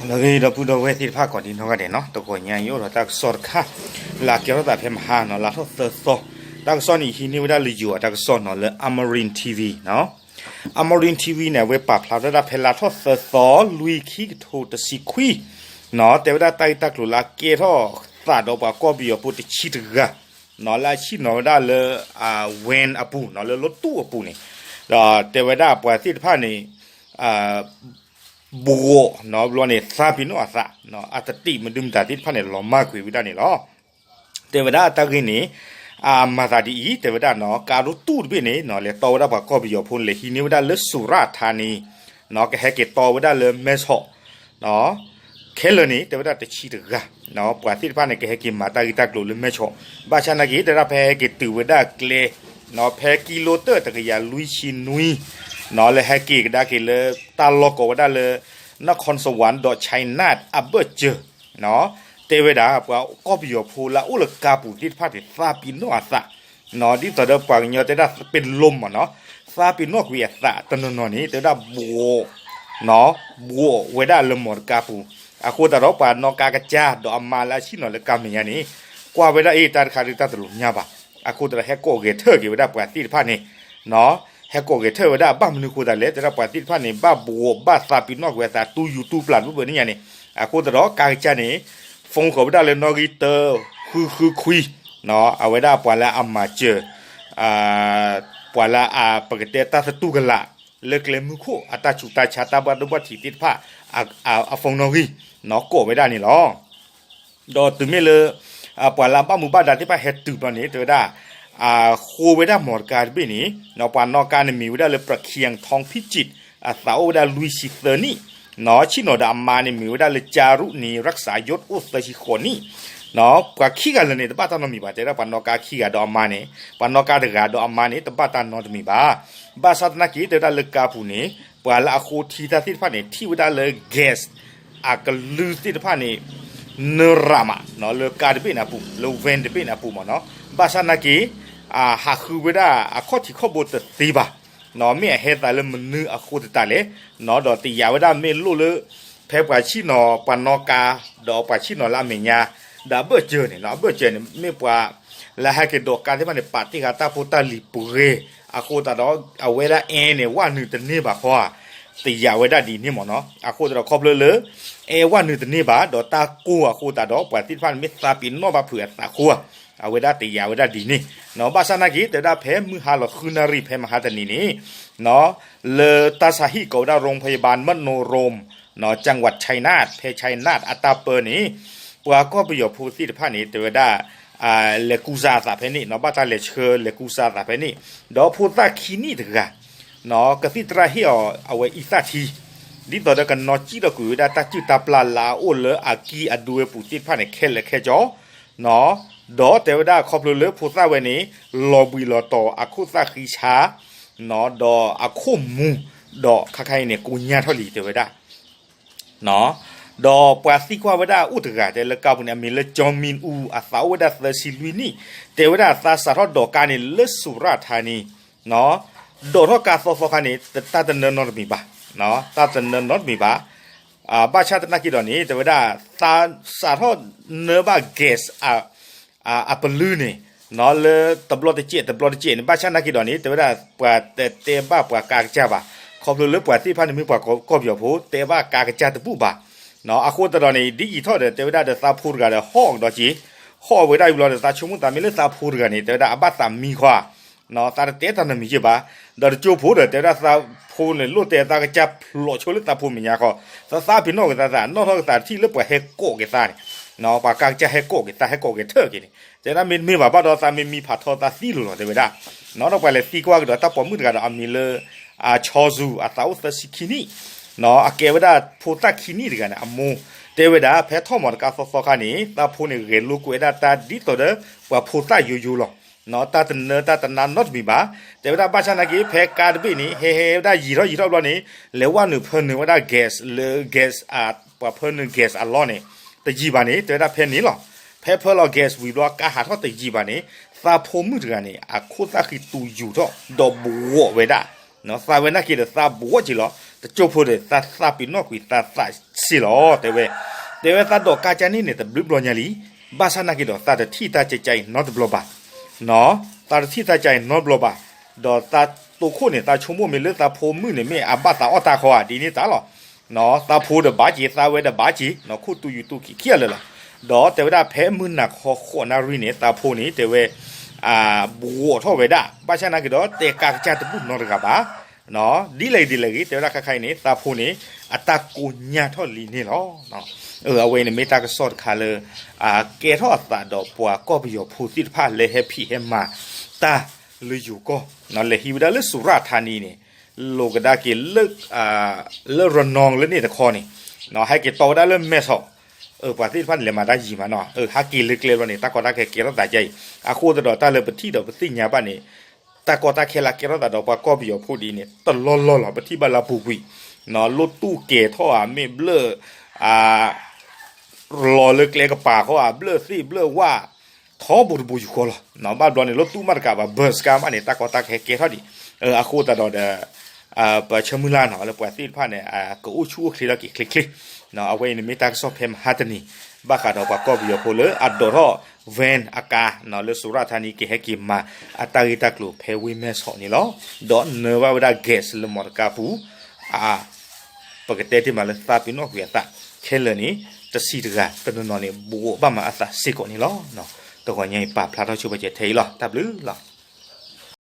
လၢအဂ့ၤ ဒီပုၢ်ဒီဝဲၢ်သ့ၣ်တဖၣ် ကိးဒံနီၢ်ဂၤဒဲးနီၤ, တဂီၤညါအံၤအိၣ်ဒီးတၢ်ကစီၣ်တခါ လၢအကဲထီၣ်သးဖဲမဟါနီၤ, လါထီၣ်သၢသီ, တၢ်ကစီၣ်န့ၣ် ဟံးန့ၢ်ဝဲဒၣ်လၢယိၤအတၢ်ကစီၣ်နီၤ, လၢ Amarin T V နီၤ. Amarin T V န့ၣ် အဝဲပာ်ဖျါထီၣ်ဝဲဒၣ်ဖဲလါထီၣ်သၢသီ လွံၢ်ခံကထိတဆံခွံနီၤ, တဲဝဲဒၣ်တၢ်ဂ့ၢ်တၢ်ကျိၤလၢအကဲထီၣ်သးဒီးပှၤကီၢ်ပယီၤဖိတဆံတဂၤနီၤ, လၢအဆ့ၣ်နီၤဝဲဒၣ်လၢ van အပူၤနီၤ, လၢလီၢ်တူၢ်အပူၤန့ၣ်, ဒီးတဲဝဲဒၣ်ပှၤသ့ၣ်တဖၣ်န့ၣ် ဘှီးနီၤ, ဘျီန့ၣ် သးပ့ၤနီၣ်အသး, အတတ့ၢ်မဒုမတၤသ့ၣ်တဖၣ်န့ၣ် လီၤမၢ်ကွံာ်ဝဲဒၣ်န့ၣ်လီၤ. တဲဝဲဒၣ်တၢ်ဂ့ၢ်န့ၣ် အမၤသးဒ်အံၤ, တဲဝဲဒၣ်နီၤ, ကါဒိၣ်တူၢ်တဘ့ၣ်န့ၣ်နီၤ, လဲၤတီဝဲဒၣ်ပှၤကီၢ်ပယီၤဖိ လဲၤဟံးန့ၢ်ဝဲဒၣ်လၢ စူရၣ်ထါနံ, ကဟဲက့ၤတီဝဲဒၣ်လၢ မဲဆီး ခဲလၢာ်န့ၣ် တဲဝဲဒၣ်တဆံတဂၤ, ပှၤသ့ၣ်တဖၣ်န့ၣ် ကဟဲက့ၤမၤတၢ်ဂ့ၢ်တၢ်ကျိၤလၢ မဲဆီး, ဘၣ်ဆၣ်နာ်က့ တဲဝဲဒၣ်ဖဲဟဲက့ၤတုၤဝဲဒၣ်ကျဲ ဖဲကံလိတၢၣ်တကယၤလွံၢ်ဆံနွံနီၤ, လၢဟဲက့ၤကဒါက့ၤလၢ တၢ်လီၢ်ကိးဝဲဒၣ်လၢ နခွန်စဝရ်ဒီး ชัยนาท အဘၢၣ်စၢၤနီၤ, တဲဝဲဒၣ် ပှၤကီၢ်ပယီၤဖိလၢအအိၣ်လၢကါပူၤသ့ၣ်တဖၣ်န့ၣ် သးပ့ၤနီၣ်အသးနီၤ, ဒ်သိးဒီးပှၤကညီတဲဒၣ် เป็นลม မ့ၢ်နီၤ, သးပ့ၤနီၣ်ကွံာ်အသးတနီၤနီၤန့ၣ် တဲဝဲဒၣ်ဘှီးနီၤ, ဘှီးဝဲဒၣ်လၢမီၢ်တကါပူၤ, အဃိသတးဒီးပှၤနီၣ်ကါကစၢ်ဒီးအမါလၢအဆ့ၣ်နီၤလၢကါမဲာ်ညါန့ၣ် ကွၢ်ဝဲဒၣ်အ့ၣ် တၢ်တခါဒ်တၢ်တလိၤညါဘၣ်, အဃိသတးဒီးဟဲကိးဂဲၤထၢၣ်က့ၤဝဲဒၣ်ပှၤသ့ၣ်တဖၣ်န့ၣ်နီၤ, ဟဲကိးဂဲၤထၢၣ်ဝဲဒၣ် ဘၣ်မနုၤအဃိသတးလဲၣ်, တဲဝဲဒၣ်ပှၤသ့ၣ်တဖၣ်န့ၣ် ဘၣ်ဘှီးဘၣ်သးပ့ၤနီၣ်ကွံာ်အသး တူၢ်ယူၤတူၢ်ပျၢ်တဘျီဘျီန့ၣ်ညါန့ၣ်, အဃိသတးဒီးကါကစၢ်န့ၣ် phone ဃီၤဝဲဒၣ်လၢနီၣ်ဂံၢ်တၢ ဃုဃုခွံနီၤ, အဝဲဒၣ်ပှၤလၢအမၤစၢၤ ပှၤလၢအပကတဲတၢ်သတူၢ်ကလာ် လၢကျဲမုၢ်ခိၣ်အတၢ်ဆူးတၢ်ဆါ တၢ်ဘၣ်ဒိဘၣ်ထံးသ့ၣ်တဖၣ် အ phone နီၣ်ဂံၢ်နီၤ ကိးဝဲဒၣ်န့ၣ်လီၤ. ဒီးတုၤမ့ၢ်လၢ ပှၤလၢအဘၣ်မူဘၣ်ဒါသ့ၣ်တဖၣ်ဟဲတုၤဘျီန့ၣ် တဲဝဲဒၣ် ဃိဝဲဒၣ်မီၢ်တကါတဘ့ၣ်န့ၣ်နီၤ, ပှၤနီၣ်ကါန့ၣ်မ့ၢ်ဝဲဒၣ်လၢ ประเคียง ทองพิจิตร အသးအိၣ်ဝဲဒၣ်လွံၢ်ဆံသၢနံၣ်နီၤ, ဆ့ၣ်နီၤဒီးအမါန့ၣ်မ့ၢ်ဝဲဒၣ်လၢ จารุณี รักษายศ အိၣ်သၢဆံဃိးနံၣ်နီၤ, ပှၤခံဂၤလၢာ်န့ၣ် တဘၣ်တၢ်နီတမံၤဘၣ်, တဲဝဲဒၣ်ပှၤနီၣ်ကါခံဂၤဒီးအမါန့ၣ်, ပှၤနီၣ်ကါတဂၤဒီးအမါန့ၣ် တဘၣ်တၢ်နီတမံၤဘၣ်. ဘၣ်ဆၣ်သနာ်က့ တဲဝဲဒၣ်လၢကါပူၤန့ၣ် ပှၤလၢအဃိထံတၢ်သ့ၣ်တဖၣ်န့ၣ် ထံၣ်ဝဲဒၣ်လၢ gas အကလုၢ်သ့ၣ်တဖၣ်န့ၣ် နရးမးနီၤ, လၢကါတဘ့ၣ်န့ၣ်အပူၤ, လၢ van တဘ့ၣ်န့ၣ်အပူၤမ့ၢ်နီၤ, ဘၣ်ဆၣ်နာ်က့ ဟးဃုဝဲဒၣ်အခီၣ်ထံးခီၣ်ဘိတသ့ဘၣ်နီၤ, မ့ၢ်အဟဲသးလၢမနုၤအဃိသတးလဲၣ်နီၤ, ဒီးတယာ်ဝဲဒၣ်မ့ၢ်လိၣ်လၢ ဖဲပှၤဆ့ၣ်နီၤ ပှၤနီၣ်ကါ ဒီးပှၤဆ့ၣ်နီၤလၢအမဲာ်ညါ ဒီးအဘၢၣ်စၢၤန့ၣ်နီၤ, အဘၢၣ်စၢၤန့ၣ် မ့ၢ်ပှၤလၢဟဲက့ၤဒိးကါသ့ၣ်တဖၣ်န့ၣ် ပာ်တ့ၢ်ဃာ်တၢ်ဖိတၢ်လံၤပှဲၤ အဃိသတးဒီး အဝဲဒၣ်အဲၣ်န့ၣ် ဝဲနုာ်တန့ၢ်ဘၣ်ဃီဧါ, တယာ်ဝဲဒၣ်ဒ်န့ၣ်မ့ၢ်နီၤ, အဃိသတးဒီးခီဖျိလၢ အဲၣ်ဝဲနုာ်တန့ၢ်ဘၣ် ဒီးတၢ်ကိၢ်အဃိသတးဒီး ပှၤသ့ၣ်တဖၣ်န့ၣ် မ့ၢ်သးပ့ၤနီၣ်ဘၣ်ဖုးအသးဃိဧါ, အဝဲဒၣ်တယာ်ဝဲဒၣ်ဒ်န့ၣ်နီၤ, ဘၣ်ဆၣ်နာ်က့ တဲဝဲဒၣ်ဖဲမုၢ်ဟါလီၤဃုနၣ်ရံၣ်ဖဲမဟါတနံၤန့ၣ်နီၤ, လၢတၢ်ဆါဟံၣ်ကိးဝဲဒၣ် โรงพยาบาลมโนรม နီၤ จังหวัดชัยนาท ဖဲ ชัยนาท အတၢ်ပၢန့ၣ် ပှၤကီၢ်ပယီၤဖိသ့ၣ်တဖၣ်န့ၣ် တဲဝဲဒၣ် လဲၤကူစါအသးဖဲန့ၣ်နီၤ, ဘၣ်တၢ်လဲၤဆှၢလဲၤကူစါအသးဖဲန့ၣ်, ဒီးဖိသၣ်ခံနံၣ်တဂၤ ကသံၣ်သရၣ်ဟ့ၣ်အီၤအဝဲအံသၣ်ထံ ဒ်သိးဒီးကနီၣ်စံၣ်ထီၣ်ကွံာ်ဝဲဒၣ်တၢ်စုၣ်တၢ်ပျၢ်လၢအအိၣ်လၢအကံၢ်အဒွဲပူၤသ့ၣ်တဖၣ်န့ၣ် ခဲလၢာ်ခဲဆ့နီၤ, ဒီးတဲဝဲဒၣ်ခီဖျိလၢဖိသၣ်ဝဲန့ၣ် လီၤဘှံးလီၤတီၤအခိၣ်သၣ်ဃံဆါ ဒီးအခိၣ်မူၤ ဒီးခါခါအံၤန့ၣ် ကိညါထီၣ်လံ တဲဝဲဒၣ် ဒီးပှၤသံကွၢ်ဝဲဒၣ်အိၣ်တဂၤ တဲလၢကါပူၤန့ၣ် အမံၤလၢ ကၠီမံအူ အသးအိၣ်ဝဲဒၣ်သၢဆံလွံၢ်နံၣ်, တဲဝဲဒၣ်သးစးထီၣ်ဒိးကါန့ၣ်လၢ စူရၣ်ထါနံ ဒိးထီၣ်ကါသီသီခါန့ၣ် တၢ်တနၢနီတမံၤဘၣ်, တၢ်တနၢနီတမံၤဘၣ်, ဘၣ်ဆၣ်သနာ်က့ဒီးန့ၣ် တဲဝဲဒၣ် သးစးထီၣ်နၢဘၣ် gas အပလုၢ်န့ၣ် လၢတဘျီတစဲးတဘျီတစဲးန့ၣ် ဘၣ်ဆၣ်သနာ်က့ဒီးန့ၣ် တဲဝဲဒၣ်ပှၤတတဲဘၣ်ပှၤကါကစၢ်ဘၣ်, ခီဖျိလၢပှၤသ့ၣ်တဖၣ်န့ၣ်မ့ၢ်ပှၤကီၢ်ပယီၤဖိ တဲဘၣ်ကါကစၢ်တဘူၣ်ဘၣ်, အဃိသတးဒီးန့ၣ် ဒ်အံၤထီၣ်ဒီး တဲဝဲဒၣ်ဒီးသးဖိတဂၤဒီးဟီၣ်ကဒီးက့ၤ, ဟီၣ်ဝဲဒၣ်အံၤဘျီဒီး သးဆိကမိၣ်သးမ့ၢ်လၢသးဖိတဂၤန့ၣ် တဲဝဲဒၣ်အဘၣ်သးမံဃီဧါ သးတတဲတၢ်နီတမံၤယဲၢ်ဘၣ်, ဒီးတကၠိဖိဒီး တဲဝဲဒၣ်သးဖိန့ၣ် လိၣ်တဲသးကစၢ်ဖျိးဆိလၢသးဖိမဲာ်ညါဃီ, သးသးပ့ၤနီၣ်က့ၤသးသး နီၣ်ထီၣ်က့ၤသးတထံၣ်လၢပှၤဟဲကိးက့ၤသးန့ၣ်, ပှၤကါကစၢ်ဟဲကိးက့ၤသး ဟဲကိးက့ၤထၢၣ်က့ၤန့ၣ်, တဲဒၣ်မ့တမ့ၢ်ဘၣ်ဘၣ်ဒီး သးမ့ၢ်မံဖးထီသးသံလိၤလီၤ တဲဝဲဒၣ်, နီၢ်ဒီးပှၤလဲၤသံကွၢ်ကဒီးတၢ်ပိာ်မုၣ်တဂၤဒီးအမံၤလၢ ချီၤစူၤ အသးအိၣ်သၢဆံခံနံၣ် အကဲဝဲဒၣ်ဖိသၣ်ခံနံၣ်တဂၤန့ၣ်အမိၢ်, တဲဝဲဒၣ်ဖဲထီၣ်မီတကါသီသီခါန့ၣ် သးဖိန့ၣ်ဂဲၤလိာ်ကွဲဝဲဒၣ်တၢ်ဒ်သိးဒီး ပှၤဖိသၣ်ယိယိလီၤ, တၢ်တနၢတၢ်တနါနီတမံၤဘၣ်, တဲဝဲဒၣ်ဘၣ်ဆၣ်သနာ်က့ ဖဲကါတဘ့ၣ်န့ၣ် ဟဲဟဲဝဲဒၣ်ယံာ်ထီၣ်ယံာ်ထီၣ်ဘျီန့ၣ် လဲၤဝဲနုာ်ဖၢနုာ်ဝဲဒၣ် gas လၢ gas ပှၤဖၢနုာ် gas အလီၢ်န့ၣ် တယံာ်ဘၣ်န့ၣ် တဲဝဲဒၣ်ဖဲန့ၣ်လီၤ, ဖဲဖၢလီၤ gas ဝံၤဘျီ ကါဟးထီၣ်တယံာ်ဘၣ်န့ၣ် သးဖိမုၣ်တဂၤန့ၣ် အခိၣ်သၣ်ဃံတူယူၤထီၣ် ဒီးဘှီးဝဲဒၣ်, သးဝဲနာ်က့ဒီးသးဘှီးက့ၤလီၤ, တကၠိဖိဒီး သးသးပ့ၤနီၣ်ကွံာ်သးသးစ့ၢ်လီၤ တဲဝဲ, တဲဝဲသးဒိးကါကၢ်န့ၣ်န့ၣ် တဘျုးဘျီညါလံ, ဘၣ်ဆၣ်နာ်က့ဒီး သးတထံၣ်တၢ်ကကါအံၤနီတဘျီဘၣ်, သးတထံၣ်တၢ်ကါအံၤနီတဘျီဘၣ်, ဒီးသးတိခိၣ်န့ၣ် သးဆိကမိၣ်မ့ၢ်လၢသးဖိမုၣ်န့ၣ် မ့ၢ်အဘၣ်သးအီၣ်တၢ်ခီဧါ ဒ်န့ၣ်တၢ်လီၤ. သးဖိဒီးဘၣ်က့ၤ သးဝဲဒီးဘၣ်က့ၤ ခိၣ်တူယူၤတူခံခံလၢာ်လီၤ. ဒီးတဲဝဲဒၣ်ဖဲမုၢ်နၤခီဃိးနၣ်ရံၣ်န့ၣ် သးဖိန့ၣ် တဲဝဲ ဘှီးထီၣ်ဝဲဒၣ် ဘၣ်ဆၣ်နာ်က့ဒီး တဲကါကစၢ်တဘူၣ်နီတဂၤဘၣ် ဒ်လဲၣ်ဂ့ၤဒ်လဲၣ်ဂ့ၤ တဲဝဲဒၣ်ခါခါအံၤန့ၣ် သးဖိန့ၣ် အတၢ်ကိးညါထီၣ်လံန့ၣ်လီၤ. အဝဲအံၤန့ၣ်မ့ၢ်တၢ်ကစီၣ်တခါလၢ ကဲထီၣ်အသးဒီးပှၤကီၢ်ပယီၤဖိသ့ၣ်တဖၣ်လၢဟဲဖံးဟဲမၤတၢ်လၢယိၤကီၢ်, လဲၤဟံးဝဲဒၣ်လၢစူၤရၣ်ထါနံန့ၣ် လိးကဒါက့ၤ လၢရနီလၢန့ၣ်တခီန့ၣ် ဟဲက့ၤတီဝဲဒၣ်လၢမဲဆီး, ပှၤသ့ၣ်တဖၣ်န့ၣ် လဲၤမၤတၢ်ယံၤမးနီၤ, ဟဲက့ၤလၢကျဲဘျီန့ၣ် တၢ်ကီတၢ်ခဲကဲထီၣ်သးကအံၤ, အဃိသတးဒီးတၢ်လၢပထံၣ်ဒီးပသ့ၣ်ညါဘၣ်န့ၣ် တၢ်ကီတၢ်ခဲလၢကဲထီၣ်သးဒီးပှၤကီၢ်ပယီၤဖိဒ်န့ၣ် တလီၢ်လီၢ်လီၤ ပထံၣ်ဘၣ်လၢအပူၤကွံာ်, လိၣ်တူၢ်ကဲၤထီၣ်ဧါ မ့ၢ်ဘျၢၣ် လီၤလၢကျဲကပၤဃီဧါ ဘျၢၣ်သ့ၣ်ဘျၢၣ်ဝၣ် ထီဘိတဘိယူၢ်ဃီလီၤ. ဘၣ်ဘျီန့ၣ် လိၣ်တူၢ်မးတကးဘၣ် ဘၢၣ်စကါမးန့ၣ် တၢ်ကီတၢ်ခဲကဲထီၣ်ဒံး, အဃိသတးဒီးဒီး ပဆၢမုၢ်လၢ်နီၤ လၢပှၤသ့ၣ်တဖၣ်န့ၣ် ကအိၣ်ဆူၣ်အိၣ်ချ့ထီၣ်က့ၤချ့ချ့, အဝဲအံၤန့ၣ်မ့ၢ်တၢ်ကစီၣ်ဖဲမဟါတနံၤ ဘၣ်ဃးဒီးပှၤကီၢ်ပယီၤဖိလၢအဒိးထီၣ် van အကါ လၢစူၤရၣ်ထါနံက့ၤဟဲက့ၤမၤအတၢ်ဂ့ၢ်တၢ်ကျိၤဖဲဝ့ၢ်မဲဆီးန့ၣ်လီၤ. ဒီးနၢဘၣ်ဝဲဒၣ် gas လၢမီတကါပူၤ ပကတဲတ့ၢ်မးလၢသးပ့ၤနီၣ်ကွံာ်အသး ခဲလၢာ်န့ၣ် တဆံးတဂၤ တနီၤနီၤန့ၣ် ဘှီးဘၣ်မးအသးစ့ၢ်ကီးန့ၣ်လီၤ. တဂီၤညါအံၤပာ်ဖျါထီၣ်ဆိပာ်စၢၤထဲအံၤလီၤ. တၢ်ဘျုးလီၤ.